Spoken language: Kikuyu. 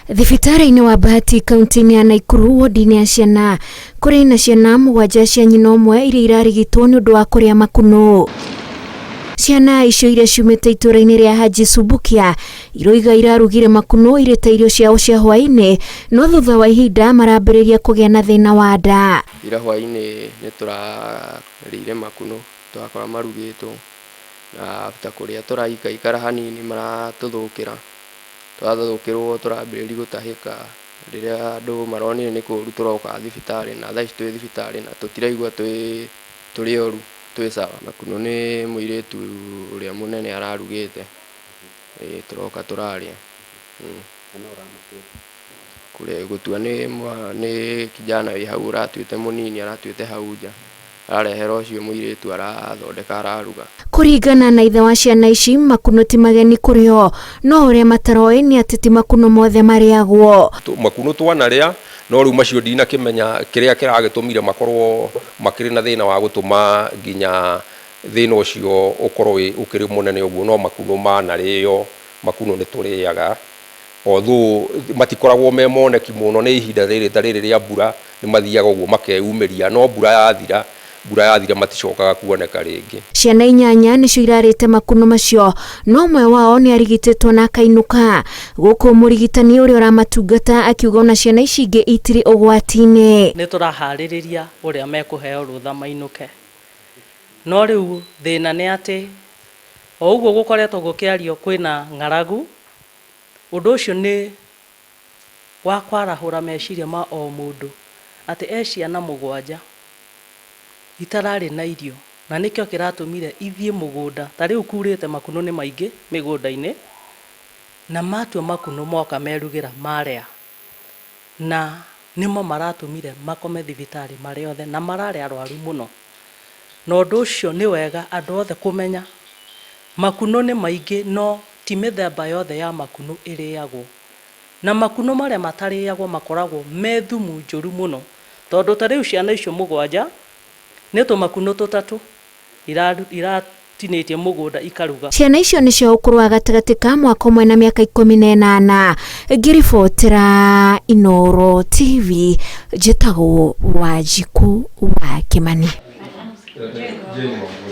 Thibitarĩ-inĩ wa Bahati kaunti-inĩ ya Naikuru wodi-inĩ ya ciana kũrĩ na ciana mũgwanja cia nyina ũmwe iria irarigitwo nĩ ũndũ wa kũrĩa makunũ. Ciana icio iria ciumĩte itũũra-inĩ rĩa Haji Subukia iroiga irarugire makunũ irĩ ta irio ciao cia hwaĩ-inĩ no thutha wa ihinda marambĩrĩria kũgĩa na thĩna wa nda. Ira hwaĩ-inĩ nĩ tũrarĩire makunũ twakora marugĩtwo na after kũrĩa tũraikaikara hanini maratũthũkĩra. Twathũkĩrwo tũrambĩrĩria gũtahĩka, rĩrĩa andũ maronire nĩ kũru tũroka thibitarĩ na thaa ici twĩ thibitarĩ na tũtiraigua twĩ tũrĩ oru twĩ sawa. Makunũ nĩ mũirĩtu ũrĩa mũnene ararugĩte, ĩĩ tũroka tũrarĩa. Gũtua nĩ kijana wĩ hau ũratuĩte mũnini aratuĩte hau nja. Ararehera ũcio mũirĩtu arathondeka araruga. Kũringana na ithe wa ciana ici, makunũ ti mageni kũrĩ o, no ũrĩa mataroĩ nĩ atĩ ti makunũ mothe marĩagwo. Makunũ twanarĩa, no rĩu macio ndinakĩmenya kĩrĩa kĩragĩtũmire makorwo makĩrĩ na thĩna wa gũtũma nginya thĩna ũcio ũkorwo ũkĩrĩ mũnene ũguo, no makunũ manarĩo, makunũ nĩ tũrĩaga. Although matikoragwo me moneki mũno nĩ ihinda rĩrĩ ta rĩrĩ rĩa mbura nĩ mathiaga ũguo makeyumĩria no mbura yathira, mbura yathira maticokaga kuoneka rĩngĩ. Ciana inyanya nĩcio irarĩte makunũ macio no ũmwe wao nĩ arigitĩtwo na akainũka. Gũkũ mũrigitani ũrĩa ũramatungata akiuga ona ciana ici ingĩ itirĩ ũgwati-inĩ. Nĩ tũraharĩrĩria ũrĩa mekũheo rũtha mainũke. No rĩu thĩna nĩ atĩ o ũguo gũkoretwo gũkĩario kwĩna ng'aragu. Ũndũ ũcio nĩ wa kwarahũra meciria ma o mũndũ atĩ e ciana mũgwanja itararĩ na irio na nĩkĩo kĩratũmire ithiĩ mũgũnda. Ta rĩu kurĩte makunũ nĩ maingĩ mĩgũnda-inĩ na matua makunũ moka merugĩra marĩa na nĩmo maratũmire makome thibitarĩ marĩ othe na mararĩ arwaru mũno. Na ũndũ ũcio nĩ wega andũ othe kũmenya makunũ nĩ maingĩ no Ti mĩthemba yothe ya makunũ ĩrĩagwo. Na makunũ marĩa matarĩagwo makoragwo me thumu njũru mũno, tondũ ta rĩu ciana icio mũgwanja nĩ tũmakunũ tũtatũ iratinĩtie mũgũnda ikaruga. Ciana icio nĩ cia ũkũrũ wa gatagatĩ ka mwaka ũmwe na mĩaka 18. Ngĩribotera Inooro TV, njĩtagwo Wanjikũ wa Kĩmani.